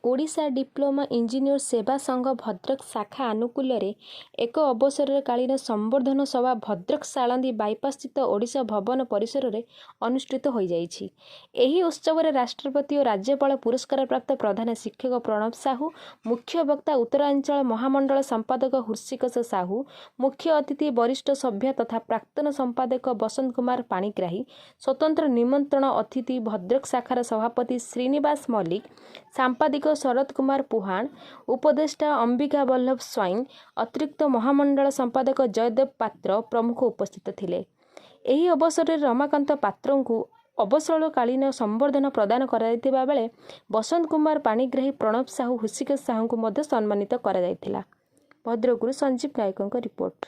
Odisha diploma engineer ସେବା ସଂଘ ଭଦ୍ରକ ଶାଖା ଆନୁକୂଲ୍ୟରେ ଏକ ଅବସରକାଳୀନ ସମ୍ବର୍ଦ୍ଧନା ସଭା ଭଦ୍ରକ ସାଳନ୍ଦୀ ବାଇପାସ୍ଥିତ ଓଡ଼ିଶା ଭବନ ପରିସରରେ ଅନୁଷ୍ଠିତ ହୋଇଯାଇଛି। ଏହି ଉତ୍ସବରେ ରାଷ୍ଟ୍ରପତି ଓ ରାଜ୍ୟପାଳ ପୁରସ୍କାରପ୍ରାପ୍ତ ପ୍ରଧାନ ଶିକ୍ଷକ ପ୍ରଣବ ସାହୁ ମୁଖ୍ୟ ବକ୍ତା, ଉତ୍ତରାଞ୍ଚଳ ମହାମଣ୍ଡଳ ସମ୍ପାଦକ ହୃଷିକେଶ ସାହୁ ମୁଖ୍ୟ ଅତିଥି, ବରିଷ୍ଠ ସଭ୍ୟ ତଥା ପ୍ରାକ୍ତନ ସମ୍ପାଦକ ବସନ୍ତ କୁମାର ପାଣିଗ୍ରାହୀ ସ୍ୱତନ୍ତ୍ର ନିମନ୍ତ୍ରଣ ଅତିଥି, ଭଦ୍ରକ ଶାଖାର ସଭାପତି ଶ୍ରୀନିବାସ ମଲ୍ଲିକ, ସାମ୍ପାଦିକ ଶରତ କୁମାର ପୁହାଣ, ଉପଦେଷ୍ଟା ଅମ୍ବିକା ବଲ୍ଲଭ ସ୍ୱାଇଁ, ଅତିରିକ୍ତ ମହାମଣ୍ଡଳ ସମ୍ପାଦକ ଜୟଦେବ ପାତ୍ର ପ୍ରମୁଖ ଉପସ୍ଥିତ ଥିଲେ। ଏହି ଅବସରରେ ରମାକାନ୍ତ ପାତ୍ରଙ୍କୁ ଅବସରକାଳୀନ ସମ୍ବର୍ଦ୍ଧନା ପ୍ରଦାନ କରାଯାଇଥିବା ବେଳେ ବସନ୍ତ କୁମାର ପାଣିଗ୍ରାହୀ, ପ୍ରଣବ ସାହୁ, ହୃଷିକେଶ ସାହୁଙ୍କୁ ମଧ୍ୟ ସମ୍ମାନିତ କରାଯାଇଥିଲା। ଭଦ୍ରକରୁ ସଞ୍ଜୀବ ନାୟକଙ୍କ ରିପୋର୍ଟ।